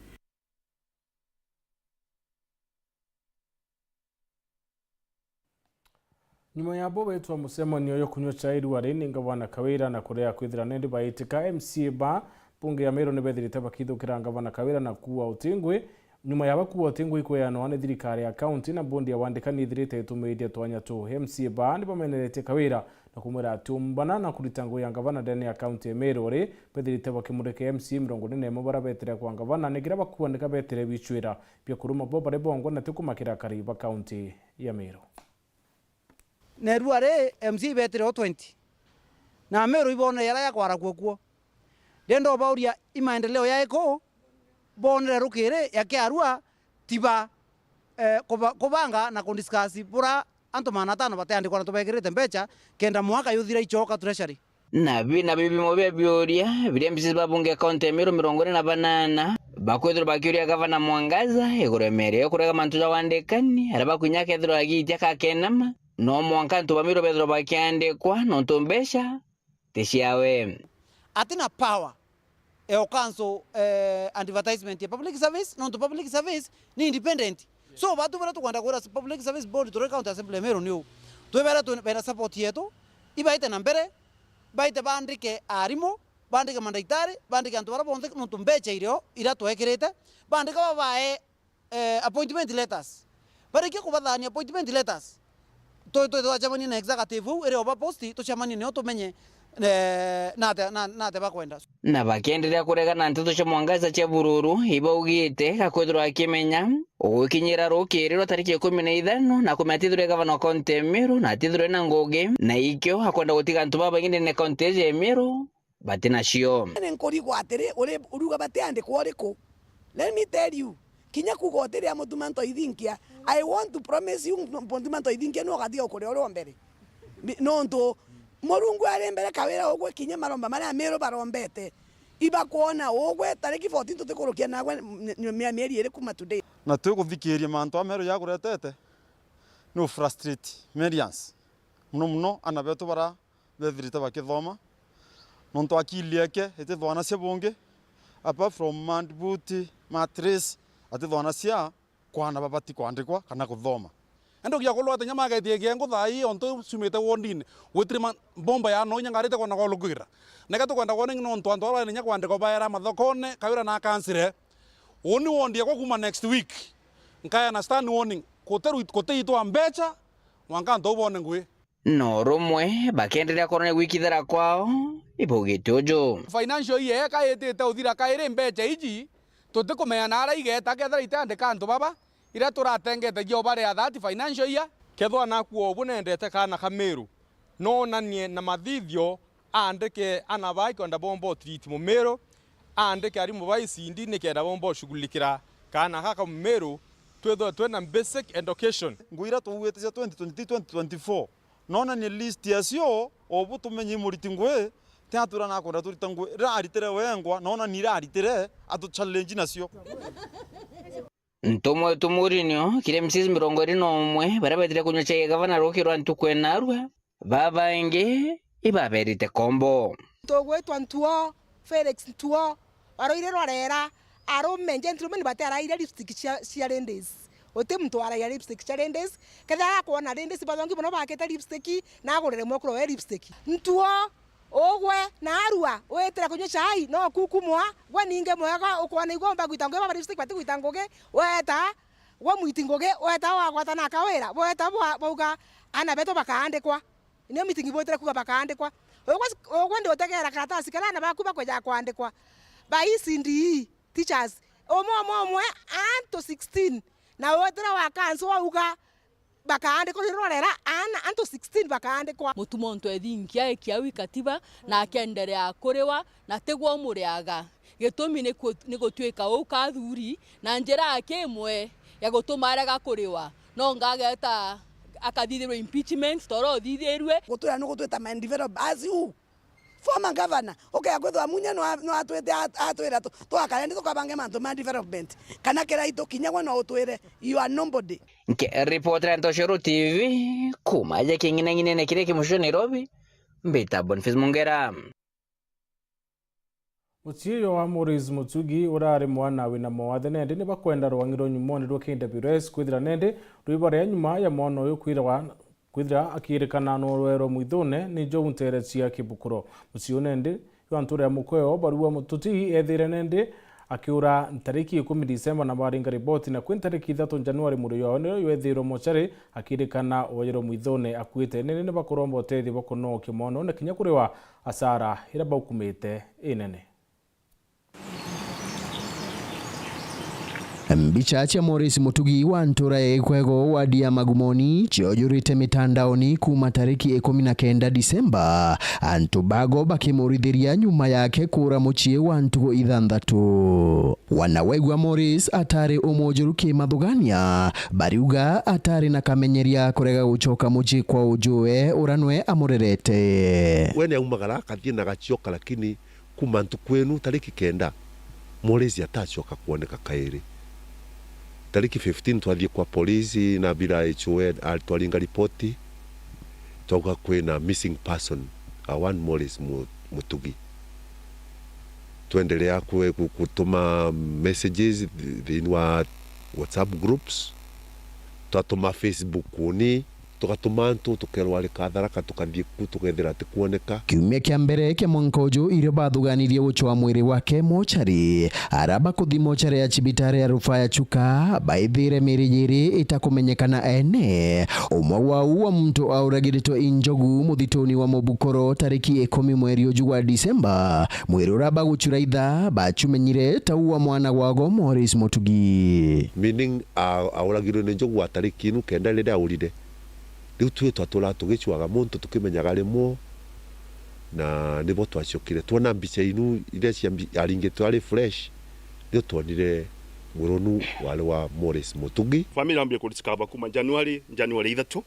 Nyuma ya bo betwa mucemanio yo kunywa chai ruari ni ngavana Kawira na kurea kwithira nindi baitika, M C A ba mbunge ya Meru ni bethirite bakithukira ngavana Kawira na kuua uti ngui. Nyuma ya bakuua uti ngui kweanwa ni thirikari ya kaunti na mbondi ya wandikani ithirite itumiirie twanya tu, M C A ba ni bameneretie Kawira na kumwira ati umbana na kurita ngugi ya ngavana ndene ya kaunti ya Meru ri, bethirite bakimurika M C A mirongo ine na imwe baria betire kwa ngavana, ni kiria bakuandika betire bicwira bia kuruma bo bari bongwa na ti kumakira akari ba kaunti ya Meru. Nerua ri, M C A ibetire o twenty. Na Meru ibonere yara ya kwarakua kuo. Ndenda ubauria i maendeleo yaiko bonere rukiri ya kiarua tiba, eh, kuba-, kubanga na kudiscuss bura antu magana atano bateandikwa na tubekirite mbecha kenda mwaka yuthira icoka treasury. Na bi-, na bibimo bia biuria biria M C As ba bunge ya kaunti ya Meru mirongo ine na banana bakwithirwa bakiuria gavana Mwangaza iguru ya miario ya kurega mantu ja wandikani aria bakwinya akethirwa agiitia kakenama, no mwanka antu ba Meru bethirwa bakiandikwa nontu mbecha ti ciawe. Atina power e o cancel, eh, advertisement ya public service, nontu public service ni independent. So, batu baria tukwenda kwira Public Service Board turi County Assembly ya Meru ni uu. Twibere twina support yetu, ibaite na mbere, baite baandike arimu, baandike mandagitari, baandike antu baria bonthe, nontu mbecha irio iria twekirite, baandika babae eh, appointment letters. Barikia kubathania appointment letters, twi-, twi-, twacemania na executive uu, iria uba post, tucemanie nio tumenye, eh, nate, na-, nate bakwenda. Na bakienderea kuregana na nteto cia Mwangaza cia bururu, ibaugite gakwithirwa akimenya ugukinyira rukiri rwa tariki ikumi na ithano na kumenya atithirwe gavana wa kaunti ya Meru na atithirwe na ngugi, na ikio akwenda gutiga antu babaingi ndene ya kaunti ya Meru bati nacio. Ni nkurigwa atiri, uri-, uruga batiandikwa uriku? Let me tell you, kinya kuuga utiri a Mutuma Ntoithinkia, I want to promise you, Mutuma Ntoithinkia ni ugatiga ukuria uria o mbere. Bi-, nontu Murungu ari mbere kawira ugwe, kinya maromba maria Amiru barombete, ibakwona ugwe tariki fourteen tutikurukia nagwe m-, m-, mia-, mieri iri kuma today. Na twikuthikiria mantu a Meru jakuretete, ni u frustrate Merians. Muno muno ana betu bara bethirite bakithoma, nontu akili yake itithwanacia bungi, apart from mad boot, matress, atithwanacia kwana babati kwandikwa kana kuthoma. Indi ugia kulwa ati nyama agetie kiengu thaa ii, ontu ciumite wondine, gwitiri ma-, mbomba ya no inya ngarite kwona kwa lukwira. Neke tukwenda warning nontu antu bara bari na inya kwandikwa baera mathokone, kawira na kansire. Uni wondi yakwa kuma next week. Nkaeana stern warning, kutirui-, kutiitwa mbecha, mwanka antu bone ngui. No rumwe bakenderea kuonania gwikithira kwao, ibaugite uju. Financial year eka itite uthira kairi mbecha iji, tutikumenya naria igeta kethira itiandika antu baba, iria turatengete cio baria that financial year. Kethwa naku obu nendete kaana ka Miru, noonanie na mathithio, aandike ana baa ikwenda bomba utreat Mumiru, aandike arimu ba icindi nikenda bomba ushughulikira kaana gaka Mumiru, twithwe twina basic education. Ngui iria twauite cia twenty twenty-three, twenty twenty-four, noonanie list yacio, obu tumenye i muriti ngui, ti atwira nakwenda turita ngui, riria aritire wengwa, noonanie iria aritire, atu challenge nacio. Ntumwa wetu Mourinho, kiri M C As mirongo iri na umwe, baria betire kunywa chai ya gavana ruki rwa ntuku ya narua, babaingi ibaberite kombo. Tugwitwa Ntuo, Felix Ntuo, waroire rwarera, arume gentlemen batiaraire lipstick cia, cia ladies. Uti muntu waraira lipstick cia ladies, kethira akwona ladies bathongi mono bakite lipstick, na agurire mwekuru we lipstick. Ntuo, ugwe, na arua, witire kunywa chai, no kukumwa, gwe ningi mwega, ukwona igwe umba gwita ngugi, baba lipstick bati gwita ngugi, weta, gwe mwiti ngugi, weta wagwata na kawira, bweta bwa-, bauga, ana betu bakaandikwa. Nio meeting bwitire kuuga bakaandikwa. Ugwe, ugwe ndi utegeera karatasi karia aana baku bakweja kwandikwa. Ba E C D E teachers. Umwe, umwe, umwe, antu sixteen. Na wetire wa council wauga bakaandikwa, riu rorera, aana, antu sixteen bakaandikwa. Mutuma Ntoithinkia aikia au ikatiba, na akenderea kuriwa, na tigwe umuriaga. Gitumi ni ku-, ni gutuika uu kathuri, na njira aki imwe ya gutuma arega kuriwa. No ngageta akathithirwa impeachment, toro uthithirwe. Gutwira ni gutwita mind develop as who? Former governor, ukea kwithwa Munya no a-, no atwite at-, atwira tu-, twakare ndi tukabange mantu ma development. Kana Kiraitu kinya gwe no utwire, you are nobody. Nkiripotera Ntoshoro T V, kuma aja king'inang'inene kiria kimucio Nairobi, mbita Boniface Mungera. Muciiri wa Maurice Mutugi urari mwana wina mawathe nendi ni bakwenda rwang'i rwa nyumone rwa K W S kwithira nendi rwibaria nyuma ya mwana uyu kwithirwa, kwithira akirikana norwerwa mwithune ni Joe Nteresia Kibukuro. Muciiri nendi jwa ntura ya Mukweo barua Mutugi ethire nendi Akiura ntariki ikumi Disemba na baringa riboti, na kwi ntariki ithatu Januari mwiri jwawe nirio jwethirwe mochari, akirikana wairwe mwithone akuite. Nene ni bakuromba utethio bwa kunokia mwanone kinya kuriwa asara iria baukumite inene. Mbicha cia Morris Mutugi wa ntura ya Ikwego, wadi ya Magumoni, ciojurite mitandaoni kuuma tariki ikumi na kenda Disemba, antu bago bakimurithiria nyuma yake kuura mucii wa ntuku ithanthatu. Wana waigua Morris atari umujuru kimathugania, bariuga atari na kamenyeria kurega gucoka mucii kwa ujuwe ura nwe amurerete. We ni aumagara akathii na gacioka, lakini kuma ntuku inu tariki kenda, Morris atacoka kwoneka kairi. Tariki fifteen twathii kwa polisi na bira H O A, a-, twaringa ripoti, twauga kwina missing person, a one Morris Mu-, Mutugi. Twendelea kwe-, ku-, kutuma messages thi-, thiini wa WhatsApp groups, twatuma Facebook uni, tugatuma antu, tukerwa ari Katharaka, tukathii ku, tukethira atikuoneka. Kiumia kia mbere kia mwanka uju, irio bathuganirie gucwa mwiri wake mochari, ara bakuthi mochari ya cibitari ya rufaa ya Chuka, baithire miri yiri itakumenyekana ene. Umwe wau wa muntu auragiritwe i njogu muthituni wa Mubukoro tariki ikumi mweri uju wa Disemba. Mwiri uria bagucura itha bacumenyire ta u wa mwana wago Morris Mutugi. Meaning, a-, auragirwe ni njogu wa tariki inu kenda riria aurire. Riu twi twaturaga tugicwaga muntu tukimenyaga rimwe, na nibo twacokire twona mbica inu iria cia mbi-, aringitwe ari fresh, nio twonire mwiri unu wari wa Morris Mutugi. Family yambire kudiscover kuma January, January ithatu,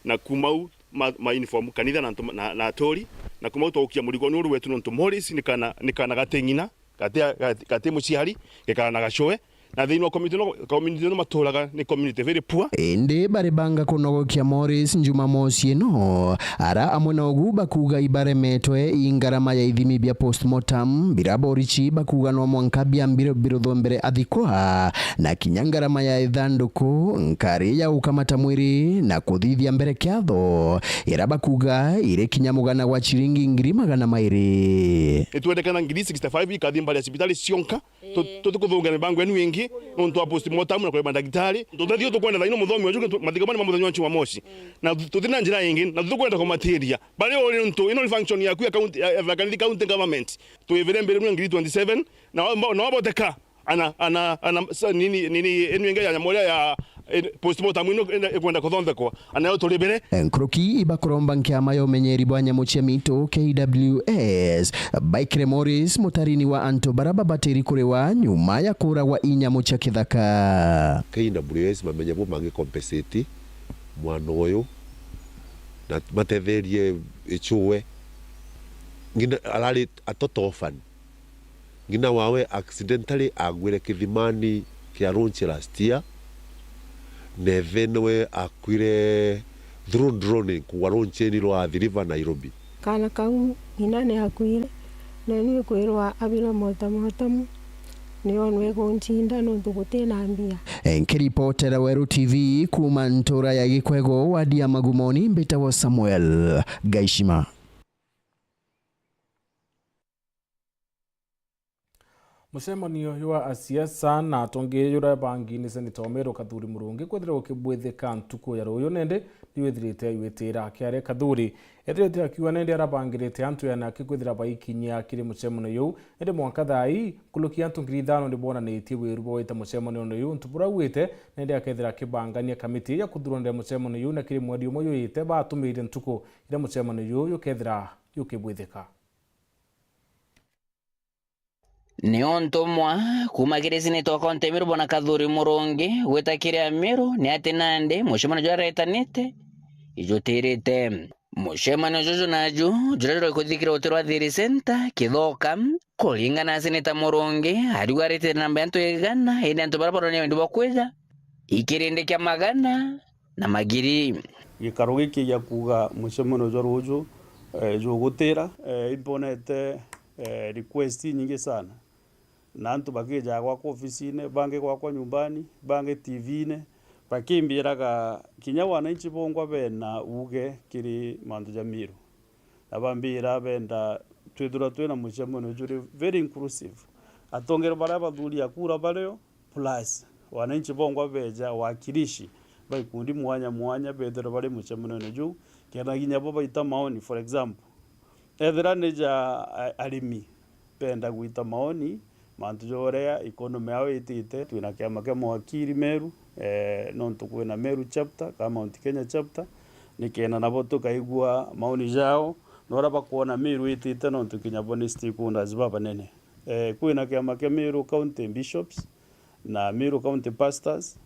na kuma u ma, ma uniform kanitha na antu ma, na, na aturi, na kuma u twaukia murigo ni uru wetu nontu Morris ni kana, ni kana gati ng'ina, gati, gati, gati muciari, gekara na gacoe, na thiini wa community no, community no maturaga ni community very poor. Indi bari banga kunogokia Morris Jumamosi ino, ara amwe na ugu bakuga ibaremetwe i ngarama ya ithimi bia postmortem, bira borichi bakuga no mwanka biambire biruthumbire athikwa, na kinya ngarama ya ithanduku, nkari ya gukamata mwiri na kuthithia mbere kiatho, ira bakuga iri kinya mugana gwa ciringi ngiri magana mairi. Itwendekana ngiri sixty-five ikathi mbari ya cibitari cionka. Tu-, tutikuthungira mibango yenu ingi nontu wa postmortem na kureba ndagitari. Tutethio tukwenda thaino muthomi wa juke tu-, mathiko mani ma muthenya wa Jumamosi. Na tu-, tuti na njira ingi, na tutikwenda kumatiria. Bari uri ntu, ino ni function yaku ya county, ya, ya Tharaka Nithi County Government. Twivire mbere mwa ngiri twenty-seven, na wa-, na waboteka, ana, ana, ana, sa-, nini, nini, enu ingi ya nyamore ya, eh, postmortem ino ina-, ikwenda kuthondekwa, anayo turibire. Nkuruki ibakuromba nkiama ya umenyeri bwa nyamu cia mitu, K W S, baikire Morris mutarini wa antu bara babatiri kuriwa nyuma ya kuragwa i nyamu cia kithaka. K W S mamenye bo mangi compensate mwana uyu, na matetherie ichue. Ngina arari a total orphan. Ngina wawe accidentally agwire kithimani kia Ronchi last year, na ithe niwe akuire through drowning kugwa ronchini rwa Athi River, Nairobi. Kaana kau ng'ina ni akuire, na ni kwirwa abirwe motamotamu, ni onwe guntinda nontu guti na mbia. Nkiripotera Weru T V kuuma ntura ya Gikwego, wadi ya Magumoni, mbitagwo Samuel Gaishima. Mucemanio jwa asiasa na atongeeria juria bangi ni Seneta wa Meru Kathuri Murungi kwithirwa gukibwithika ntuku ya ruuju, nindi niwithirite jwitira. Kiaria Kathuri ethirite akiuga nindi arabangirite antu ena aki kwithira baikinyia kiri mucemanio juu, indi mwanka thaa ii nkuruki ya antu ngiri ithano ni bonanitie wiru bwa gwita mucemanione juu, untu buria augite nindi akethira akibangania kamiti ya kuthuranira mucemanio juu, na kiri mweri umwe juyite batumiririe ntuku iria mucemanio juu jukethira jukibwithika. Ni untu umwe kuuma kiri Seneta wa Kaunti ya Meru Bwana Kathuri Murungi gwita kiri Ameru ni ati nandi mucemanio juria aretanite ijutirite. Mucemanio juju naju juria jurikuthikira uti rwa Thiri Centre, Kithoka, kuringana na Seneta Murungi, ariuga aretire namba ya antu igana, indi antu baria baronia wendi bwa kwija ikirindi kia magana na magiri. Gikaro giki gia kuuga mucemanio jwa ruuju, eh, jugutira, eh, imbonete, eh, request inyingi sana. Na antu bakijaga gwakwa ofisine, bangi gwakwa nyumbani, bangi T V-ine, bakimbiraga kinya wananchi bongwa bena uuge kiri mantu ja Meru. Na bambira benda twithirwa twina mucemanio juri very inclusive. Atongeria baria bathuria kura bario, plus wananchi bongwa beja, wakilishi ba ikundi mwanya mwanya bethirwe bari mucemanio juu, kenda kinya bo baita maoni. For example, ethira ni ja a-, arimi benda gwita maoni mantu ja uria economy yao itite, twina kiama kia mawakili Meru, eh, nontu kwina Meru chapter, ka Mount Kenya chapter, nikenda nabo tukaigua maoni jao, na uria bakwona Meru itite, nontu kinya bo ni stakeholders babanene. Eh, kwina kiama kia Meru County Bishops na Meru County Pastors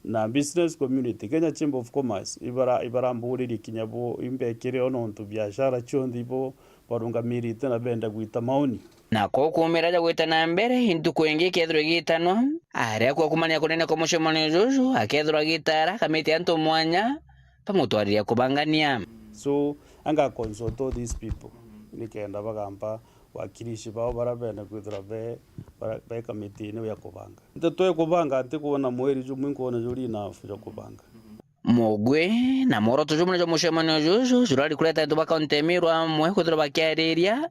na business community, Kenya Chamber of Commerce, ibara-, ibaramburirie kinya bo imbekire o nontu biashara cionthe ibo barungamirite na benda gwita maoni. Na kuu kuumira ja gwita na mbere, intuku ingi ikethirwa igitanwa, aria kwa kumania kunene kwa mucemanio juju akethirwa agitara kamiti ya antu mwanya bamutwariria kubangania. So, anga consult all these people, nikenda bagampa wakilishi bao baria bene kwithirwa be, bara-, be kamitine ya kubanga. Nteto ya kubanga ntikwona mweri jumwe, nkwona juri enough jwa kubanga. Mugwi na mworoto jumwe jwa mucemanio juju jurari kureta antu ba kaunti ya Meru amwe kwithirwa bakiariria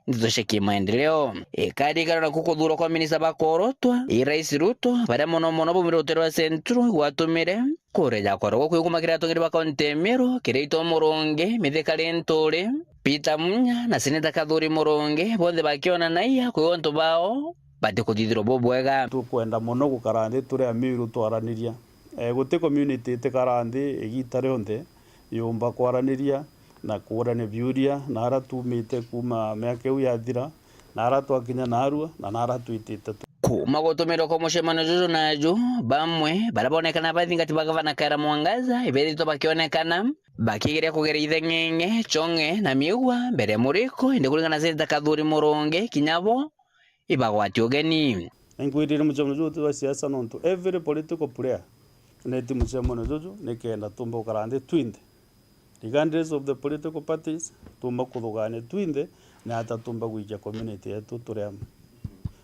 ndeto cia kimaendeleo. Ikarikana naku kuthuurwa kwa minista ba kworotwa, i Rais Ruto, baria mono mono baumire rutere rwa Central igwatumire kuria ja kwarwa gwa kwiguma kiri atongeria ba kaunti ya Meru, Kiraitu Murungi, Mithika Linturi, Peter Munya na Seneta Kathuri Murungi, bonthe bakionanagia kwigua antu bao batikuthithirwa bubwega. Tukwenda mono gukara nthi turi Amiru twaraniria. Eh, guti community itikara nthi igiita rionthe yumba kwaraniria na kuurania biuria na aria tuumite kuuma miaka iu yathira, na aria twakinya narua, na, na aria twitite tu. Kuuma gutumirwa kwa mucemanio juju naju, bamwe baria bonekana bathingati ba gavana Kawira Mwangaza ibethitwe bakionekana bakigeria kugeria itheng'eng'e, chong'e na miigua mbere ya muriko, indi kuringana na Seneta Kathuri Murungi, kinya bo ibagwati ugeni. Inkwirire mucemanio juju ti jwa siasa, nontu every political player neti mucemanio juju nikenda tumba gukara nthi twinthe, regardless of the political parties, tumba kuthugania twinthe na ata tumba gwikia community yetu turi amwe.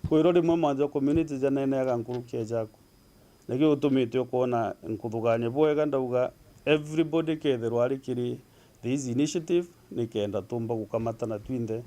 Kwirwo rimwe mantu ja community janeneaga nkuruki ya jaku. Nikio gitumite ukwona nkuthugania bwega ndauga everybody kethirwa ari kiri this initiative, nikenda tumba gukamatana twinthe